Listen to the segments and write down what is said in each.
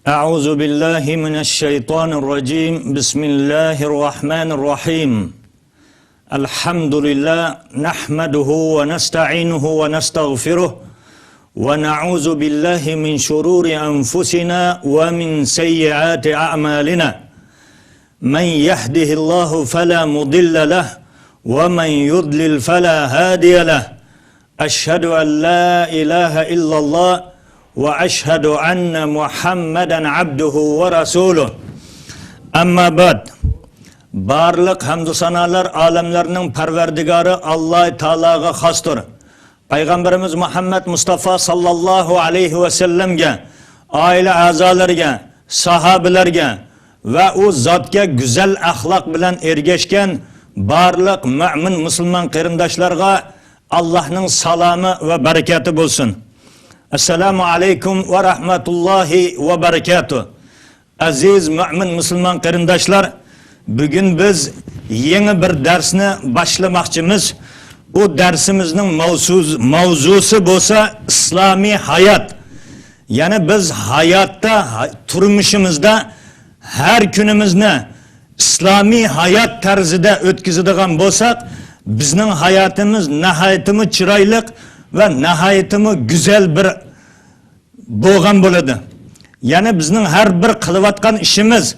أعوذ بالله من الشيطان الرجيم. بسم الله الرحمن الرحيم. الحمد لله نحمده ونستعينه ونستغفره ونعوذ بالله من شرور أنفسنا ومن سيئات أعمالنا. من يهده الله فلا مضل له ومن يضلل فلا هادي له. أشهد أن لا إله إلا الله وأشهد أن محمدا عبده ورسوله. أما بعد. Barlıq hamdü sanalar alemlerinin perverdigarı Allah Teala'ya xasdır. Peygamberimiz Muhammed Mustafa sallallahu aleyhi ve sellemge, aile azalarga, sahabelerge ve o zatga güzel ahlak bilen ergeşken barlıq mümin Müslüman qarindoshlarga Allah'ın salamı ve bereketi bolsun. Esselamu aleyküm ve rahmetullahi ve berekatuhu. Aziz mümin Müslüman qarindoshlar, bugün biz yeni bir dersni başlamakçımız. O dersimizin mavzusu bolsa İslami hayat. Yani biz hayatta, turmuşumuzda her günümüzni İslami hayat tarzida o'tkazadigan bo'lsak, bizning hayotimiz nihoyatimi chiroyli va nihoyatimi güzel bir bo'lgan bo'ladi. Yani bizning har bir qilayotgan ishimiz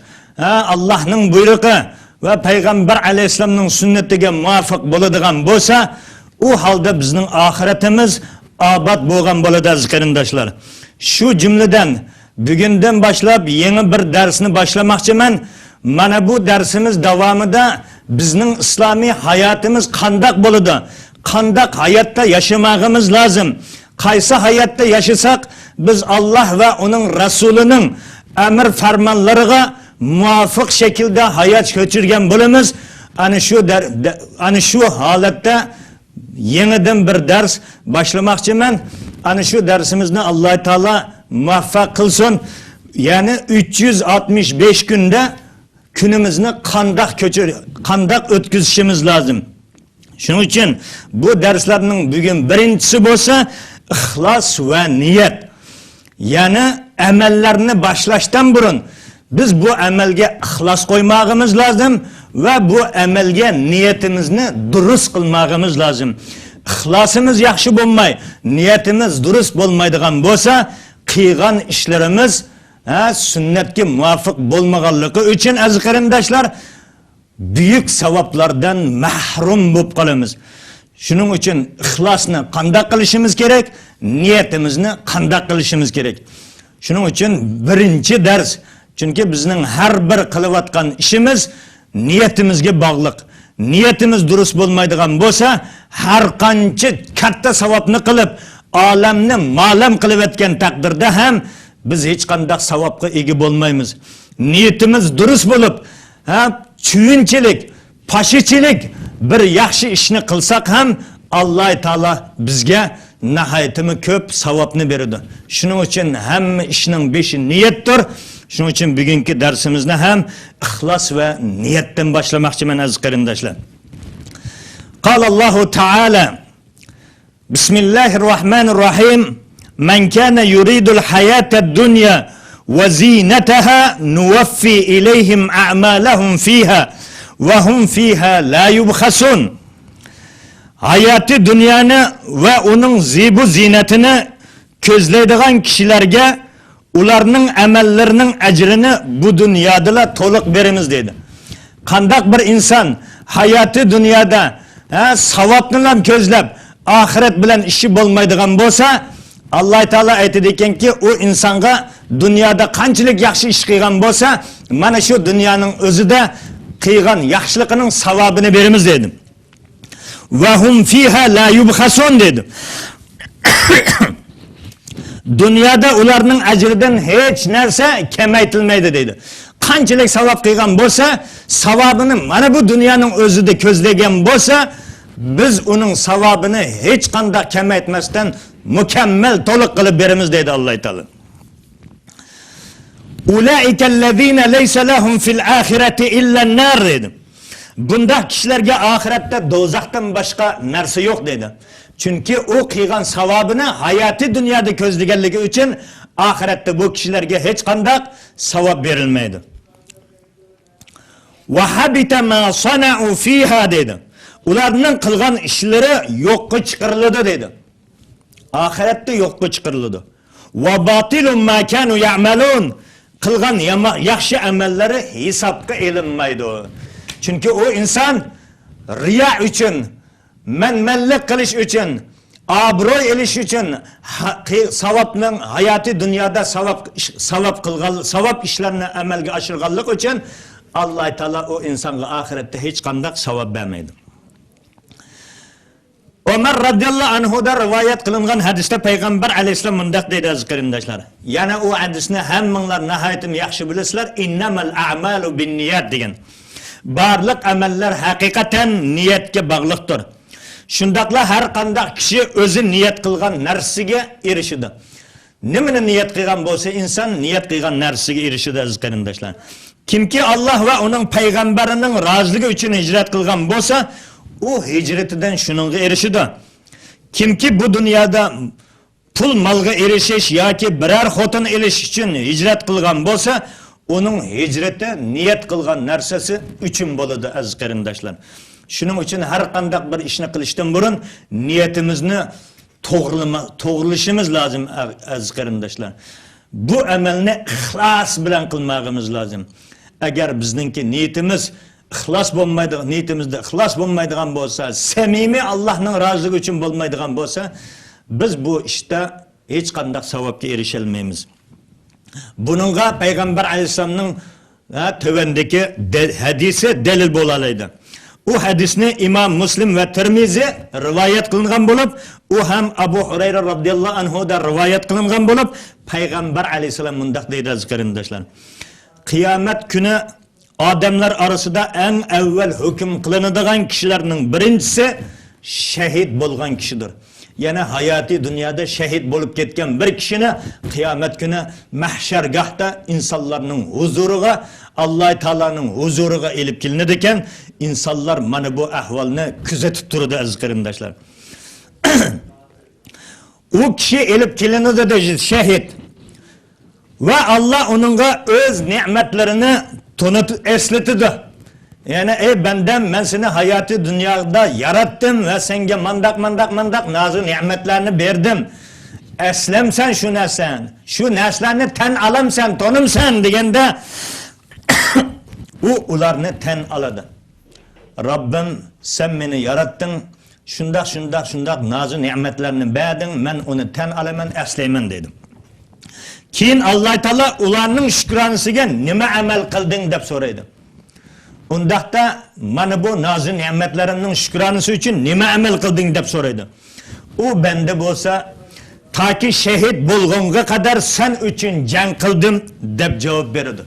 Allohning buyrug'i va payg'ambar alayhissalomning sunnatiga muvofiq bo'ladigan bo'lsa, u holda bizning oxiratimiz obod bo'lgan bo'ladi, aziz qarindoshlar. Shu jumladan bugundan boshlab yangi bir darsni boshlamoqchiman. Mana bu dersimiz davomida bizning islomiy hayotimiz qandoq bo'ladi, qandoq hayotda yashamog'imiz lozim, qaysi hayotda yashasak biz Alloh va uning rasulining amr farmonlariga muvofiq shaklda hayot ko'chirgan bo'lamiz. Ana shu holatda yangidan bir dars boshlamoqchiman. Ana shu darsimizni Alloh taolo muvaffaq qilsin. Ya'ni 365 kunda kunimizni qandoq ko'chir, qandoq o'tkazishimiz lozim. Shuning uchun bu darslarning bugun birinchisi bo'lsa ixlos va niyat. Ya'ni amallarni boshlashdan burun biz bu amalga ixlos qo'ymog'imiz lozim va bu amalga niyatimizni durust qilmog'imiz lozim. Ixlosimiz yaxshi bo'lmay, niyatimiz durust bo'lmaydigan bo'lsa, qilgan ishlarimiz sunnatga muvofiq bo'lmaganligi uchun, aziz qarindoshlar, buyuk savoblardan mahrum bo'lib qolamiz. Shuning uchun ixlosni qanday qilishimiz kerak, niyatimizni qanday qilishimiz kerak. Shuning uchun birinchi dars, chunki bizning har bir qilayotgan ishimiz niyatimizga bog'liq. Niyatimiz durust bo'lmaydigan bo'lsa, har qancha katta savobni qilib, olamni ma'lum qilib o'tgan taqdirda ham biz hech qanday savobga ega bo'lmaymiz. Niyatimiz durust bo'lib, chuyunchilik, pashichilik bir yaxshi ishni qilsak ham Alloh taolo bizga nihoyatimi ko'p savobni beradi. Shuning uchun hamma ishning beshi niyatdir. Shuning uchun bugungi darsimizni ham ixlos va niyatdan boshlamoqchiman, aziz qarindoshlar. Qala Allohu taala: Bismillahirrohmanirrohim. Man kana yuridul hayata ad-dunya va zinataha nuwaffi ilayhim a'malahum fiha va hum fiha la yubkhasun. Hayoti dunyoni va uning zibu zinatini ko'zlaydigan kishilarga ularning amallarining ajrini bu dunyoda to'liq beramiz dedi. Qandaq bir inson hayoti dunyoda savobni ham ko'zlab, oxirat bilan ishi bo'lmaydigan bo'lsa, Alloh taolo aytadi ekanki, u insonga dunyoda qanchalik yaxshi ish qilgan bo'lsa, mana shu dunyoning o'zida qilgan yaxshiligining savobini beramiz dedi. Va hum fiha la yubkhasun dedi. Dunyoda ularning ajridan hech narsa kamaytirilmaydi dedi. Qanchalik savob qilgan bo'lsa, savobini mana bu dunyoning o'zida ko'zlagan bo'lsa, biz uning savobini hech qanday kamaytmasdan mukammal to'liq qilib beramiz dedi Alloh taolo. Ulaikallazina laysa lahum fil axirati illa an-nar dedi. Bundaq kishilarga oxiratda do'zaxdan boshqa narsa yo'q dedi. Chunki u qilgan savobini hayoti dunyoda ko'zlaganligi uchun Oxiratda bu kishilarga hech qanday savob berilmaydi. Va habita ma sana'u fiha dedi. Ularning qilgan ishlari yo'qqa chiqariladi dedi. Oxiratda yo'qqa chiqariladi. Va batilun ma kanu ya'malun. Qilgan yaxshi amallari hisobga ilinmaydi. Chunki u inson riya uchun, manmanlik qilish uchun, obro'y elish uchun savobning hayoti dunyoda savob qilgan savob ishlarni amalga oshirganlik uchun Alloh taolo u insonga oxiratda hech qanday savob bermaydi. Ömer radıyallahu anhuda rivayet kılıngan hadiste Peygamber aleyhisselam mundaq deydi aziz qarindoshlar. Yana u hadisni hammanglar nihoyatim yaxshi bilasizlar. Innamal a'malu binniyat degan. Barliq amallar haqiqatan niyatga bog'liqdir. Shundaqla har qanday kishi o'zi niyat qilgan narsaga erishadi. Nimani niyat qilgan bo'lsa inson niyat qilgan narsaga erishadi aziz qarindoshlar. Kimki Alloh va uning payg'ambarining roziligi uchun hijrat qilgan bo'lsa, u hijratidan shuningga erishadi. Kimki bu dunyoda pul molga erishish yoki biror xotin elish uchun hijrat qilgan bo'lsa, uning hijrati niyat qilgan narsasi uchun bo'ladi aziz qarindoshlar. Shuning uchun har qanday bir ishni qilishdan burun niyatimizni to'g'rilashimiz lozim aziz qarindoshlar. Bu amalni ixlos bilan qilmog'imiz lozim. Agar bizningki niyatimiz ixlos bo'lmaydi, niyatimizda ixlos bo'lmaydigan bo'lsa, samimiy Allohning roziligi uchun bo'lmaydigan bo'lsa, biz bu ishda hech qanday savobga erisha olmaymiz. Buningga payg'ambar alayhissalomning tuvandagi hadisi dalil bo'la oladi. U hadisni Imom Muslim va Termizi rivoyat qilingan bo'lib, u ham Abu Hurayra radhiyallohu anhu da rivoyat qilingan bo'lib, payg'ambar alayhissalom mundaq deydi aziz qarindoshlar. Qiyomat kuni odamlar orasida eng avval hukm qilinadigan kishilarning birinchisi shahid bo'lgan kishidir. Yana hayoti dunyoda shahid bo'lib ketgan bir kishini qiyomat kuni mahshargohda insonlarning huzuriga, Alloh taoloning huzuriga elib kelinadi ekan. Insonlar mana bu ahvolni kuzatib turadi aziz qarindoshlar. U kishi elib kelinadi dedi shahid. Va Alloh uningga o'z ne'matlarini tunut eslatadi. Yani ey bendem, men seni hayatı dünyada yarattım ve senga mandaq mandaq mandaq nazu nimetlerini berdim. Eslemsen şu narsan, şu narsalarni tan alamsan, tonumsan deganda u ularni tan aladi. Rabbim sen meni yarattın, shundaq shundaq shundaq nazu nimetlerini berdin, men uni tan alaman, eslayman dedim. Keyin Alloh taolo ularning shukronasiga nima amal qilding deb so'raydi. Undaqda mana bu nazu ne'matlarimning shukronasi uchun nima amal qilding deb so'raydi. U banda bo'lsa, toki shahid bo'lgunga qadar sen uchun jang qildim deb javob beradi.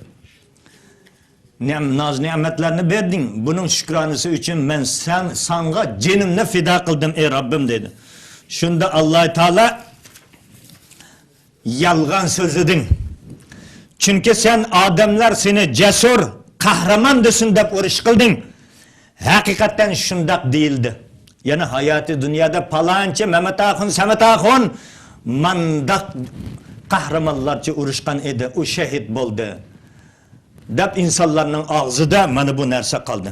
Naz ne'matlarni berding, buning shukronasi uchun men sen sanga jinimni fido qildim ey Rabbim dedi. Shunda Alloh taolo yolg'on so'zlading. Chunki sen odamlar seni jasur, qahramon desin deb urush qilding. Haqiqatdan shundoq deyildi. Yana hayoti dunyoda palonchi Mamataxun, Samataxun mandaq qahramonlarcha urushgan edi, u shahid bo'ldi. Deb insonlarning og'zida mana bu narsa qoldi.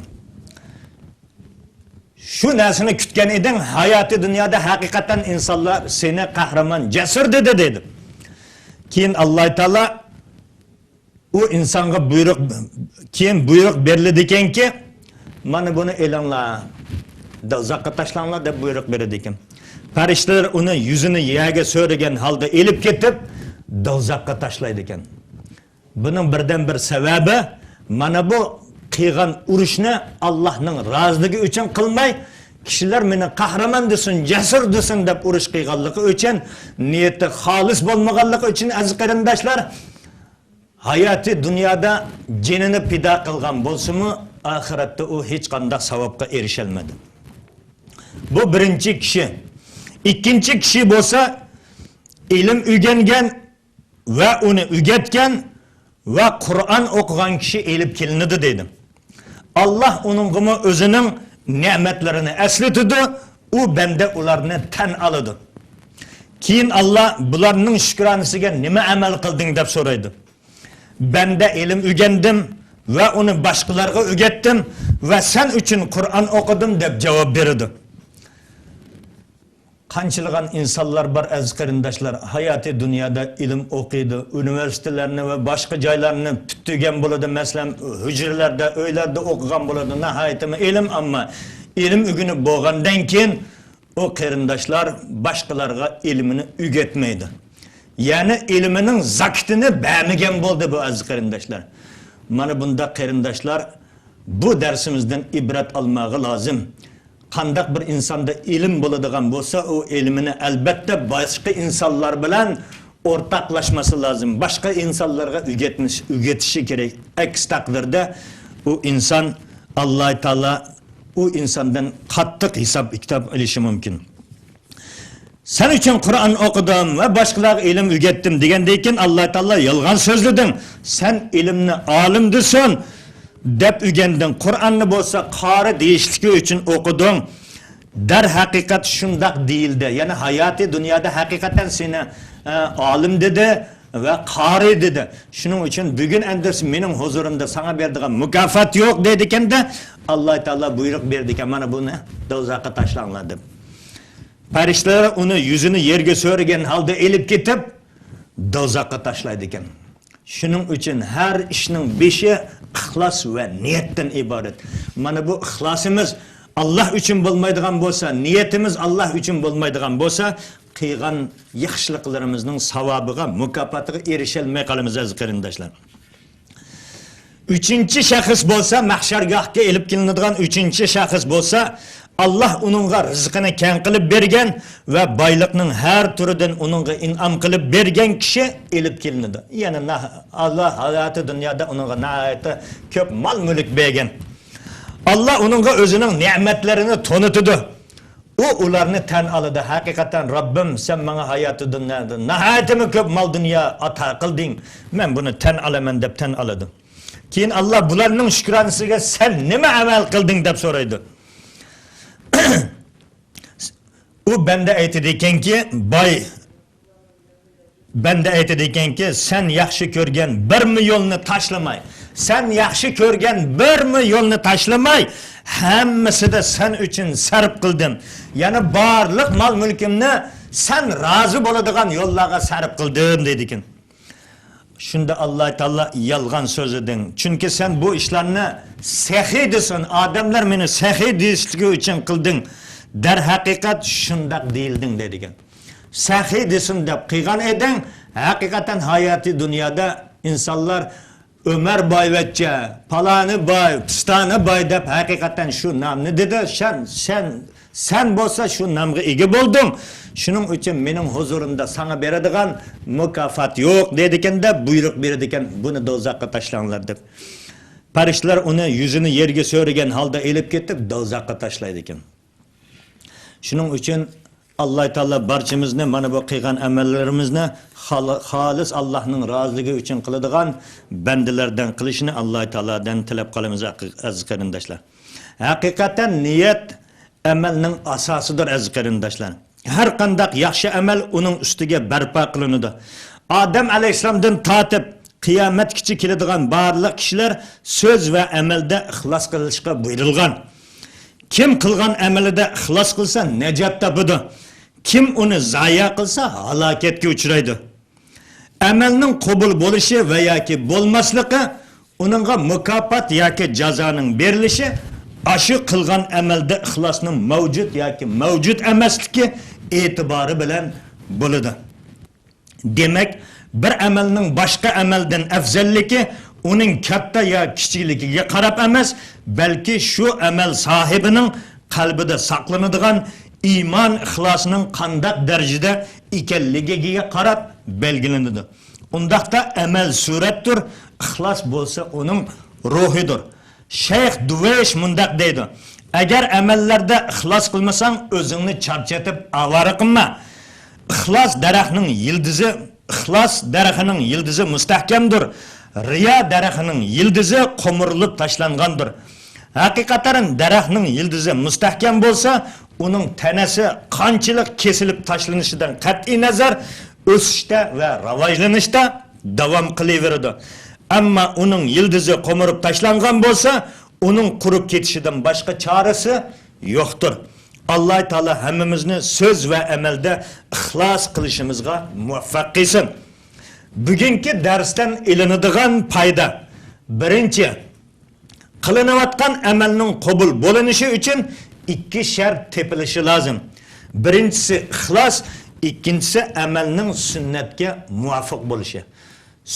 Shu narsani kutgan eding, hayoti dunyoda haqiqatdan insonlar seni qahramon, jasur dedi dedi. Keyin Alloh taolo u insonga buyruq, keyin buyruq beriladi ekanki, mana buni elanglar, uzoqqa tashlanglar deb buyruq beradi ekan. Farishtalar uni yuzini yerga so'ragan holda elib ketib, do'zaxga tashlaydi ekan. Buning birdan bir sababi mana bu qilgan urushni Allohning roziligi uchun qilmay, kishilar meni qahramon desin, jasur desin deb urush qilganligi uchun, niyati xolis bo'lmaganligi uchun aziz qarindoshlar, hayoti dunyoda jinini pido qilgan bo'lsa-mu, oxiratda u hech qanday savobga erisholmadi. Bu birinchi kishi. Ikkinchi kishi bo'lsa, ilm o'rgangan va uni o'rgatgan va Qur'on o'qigan kishi elib kelinadi dedi. Alloh uningga o'zining ne'matlarini eslatadi, u banda ularni tan oladi. Keyin Alloh bularning shukronasiga nima amal qilding deb so'raydi. Banda ilm o'rgandim va uni boshqalarga o'rgatdim va sen uchun Qur'on o'qidim deb javob berdi. Qanchalagan insonlar bor, aziz qarindoshlar, hayoti dunyoda ilm o'qiydi, universitetlarni va boshqa joylarni bitirgan bo'ladi, masalan, hujralarda, uylarda o'qigan bo'ladi, nihoyatda ilm, ammo ilm o'rganib bo'lgandan keyin o qarindoshlar boshqalarga ilmini o'rgatmaydi. Ya'ni ilmining zakitini bermagan bo'ldi bu aziz qarindoshlar. Mana bunda qarindoshlar bu darsimizdan ibrat olmog'i lozim. Qandaq bir insonda ilm bo'ladigan bo'lsa, u ilmini albatta boshqa insonlar bilan o'rtoqlashmasi lozim. Boshqa insonlarga o'rgatishi kerak. Aks taqdirda u inson Alloh taolo u insondan qattiq hisob kitob olishi mumkin. Sen uchun Qur'on o'qidim va boshqalarga ilm o'rgatdim degandan keyin Alloh taolo yolg'on so'zlading. Sen ilmni olim desin deb o'rganding. Qur'onni bo'lsa qori deyishligi uchun o'qiding. Dar haqiqat shundoq deyildi. Ya'ni hayoti dunyoda haqiqatan seni olim dedi va qori dedi. Shuning uchun bugun endi mening huzurimda sana beradigan mukofot yo'q dedi ekanda Alloh taolo buyruq berdi ekan, mana buni do'zaxga tashlanglar deb. Farishtalar uni yuzini yerga so'ragan holda elib ketib do'zaxga tashlaydi ekan. Shuning uchun har ishning beshi ixlos va niyatdan iborat. Mana bu ixlosimiz Alloh uchun bo'lmaydigan bo'lsa, niyatimiz Alloh uchun bo'lmaydigan bo'lsa, qilgan yaxshiliklarımizning savobiga, mukofotiga erisholmay qolamiz aziz qarindoshlar. Uchinchi shaxs bo'lsa, mahshargohga elib kelinadigan uchinchi shaxs bo'lsa, Alloh uningga rizqini keng qilib bergan va boyliqning har turidan uningga in'om qilib bergan kishi elib kelinadi. Ya'ni Alloh hayoti dunyoda uningga nihoyatda ko'p mol mulk bergan. Alloh uningga o'zining ne'matlarini to'nitidi. U ularni tan oladi. Haqiqatan Robbim, sen menga hayoti dunyoda nihoyatda ko'p mol dunyo ato qilding. Men buni tan olaman deb tan oladi. Keyin Alloh bularning shukronasiga sen nima amal qilding deb so'raydi. U banda aytadi ekanki, boy banda aytadi ekanki, sen yaxshi ko'rgan 1 yo'lni tashlamay, sen yaxshi ko'rgan 1 yo'lni tashlamay, hammasida sen uchun sarf qildim. Ya'ni barliq mol mulkimni sen rozi bo'ladigan yo'llarga sarf qildim deydi ekan. Shunda Alloh taolo yolg'on so'zlading. Chunki sen bu ishlarni saxiy desin, odamlar meni saxiy deyishligi uchun qilding. Dar haqiqat shundoq deyilding dedi ekan. Saxiy desin deb qilgan eding, haqiqatan hayoti dunyoda insonlar Ömer boyvachcha, paloni boy, pistoni boy deb haqiqatan shu nomni dedi. Sen bo'lsa shu nomga ega bo'lding. Shuning uchun mening huzurimda sana beradigan mukofot yo'q dedi ekanda buyruq beradi ekan, buni do'zaxga tashlanglar deb. Farishtalar uni yuzini yerga so'ragan holda elib ketib do'zaxga tashlaydi ekan. Shuning uchun Alloh taolo barchamizni mana bu qilgan amallarimizni xolis Allohning roziligi uchun qiladigan bandalardan qilishini Alloh taolodan tilab qolamiz aziz qarindoshlar. Haqiqatan niyat amalning asosidir aziz qarindoshlar. Har qanday yaxshi amal uning ustiga barpo qilinadi. Odam alayhissalomdan tortib qiyomatgacha keladigan barliq kishilar so'z va amalda ixlos qilishga buyurilgan. Kim qilgan amalida ixlos qilsa najot topadi. Kim uni zoya qilsa halokatga uchraydi. Amalning qabul bo'lishi va yoki bo'lmasligi, uningga mukofot yoki jazoning berilishi ashu qilgan amalda ixlosning mavjud yoki mavjud emasligi e'tibori bilan bo'ladi. Demak, bir amalning boshqa amaldan afzalligi uning katta yo kichikligiga qarab emas, balki shu amal sohibining qalbida saqlanadigan iymon ixlosining qandaq darajada ekanligiga qarab belgilanadi. Undaqda amal suratdir, ixlos bo'lsa uning ruhidir. Shayx Duvaysh mundaq deydi: agar amallarda ixlos qilmasang, o'zingni charchatib avara qilma. Ixlos daraxtning yildizi, ixlos daraxining yildizi mustahkamdir. Riyo daraxining yildizi qo'mirilib tashlangandir. Haqiqatan daraxtning yildizi mustahkam bo'lsa, uning tanasi qanchalik kesilib tashlanishidan qat'iy nazar o'sishda va rivojlanishda davom qilaveradi. Ammo uning yildizi qo'mirib tashlangan bo'lsa, uning qurib ketishidan boshqa chorasi yo'qdir. Alloh taolo hammamizni so'z va amalda ixlos qilishimizga muvaffaq qilsin. Bugungi darsdan ilinadigan foyda: birinchi, qilinayotgan amalning qabul bo'linishi uchun ikki shart tepilishi lozim. Birinchisi ixlos, ikkinchisi amalning sunnatga muvofiq bo'lishi.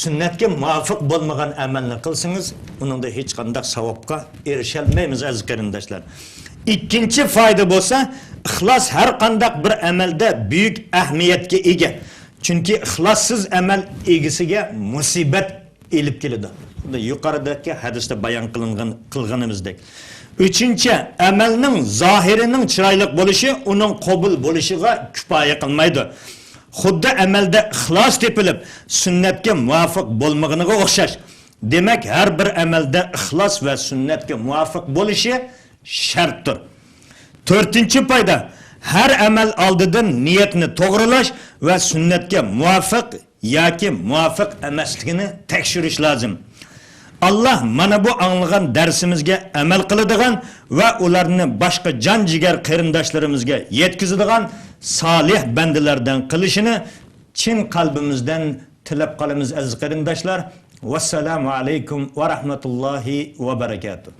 Sunnatga muvofiq bo'lmagan amalni qilsangiz, uningda hech qanday savobga erisholmaymiz, aziz qarindoshlar. Ikkinchi foyda bo'lsa, ixlos har qanday bir amalda buyuk ahamiyatga ega. Chunki ixlossiz amal egasiga musibat elib keladi. Xuddi yuqoridagi hadisda bayon qilingan qilganimizdek. Uchinchi, amalning zohirining chiroyli bo'lishi uning qabul bo'lishiga kifoya qilmaydi. Xuddi amalda ixlos tepilib, sunnatga muvofiq bo'lmaganiga o'xshash. Demak, har bir amalda ixlos va sunnatga muvofiq bo'lishi shartdir. To'rtinchi foyda, har amal oldidan niyatni to'g'rilash va sunnatga muvofiq yoki muvofiq emasligini tekshirish lozim. Alloh mana bu anglagan darsimizga amal qiladigan va ularni boshqa jon jigar qarindoshlarimizga yetkazadigan solih bandalardan qilishini chin qalbimizdan tilab qolamiz, aziz qarindoshlar. Vassalomu alaykum va rahmatullohi va barakatuh.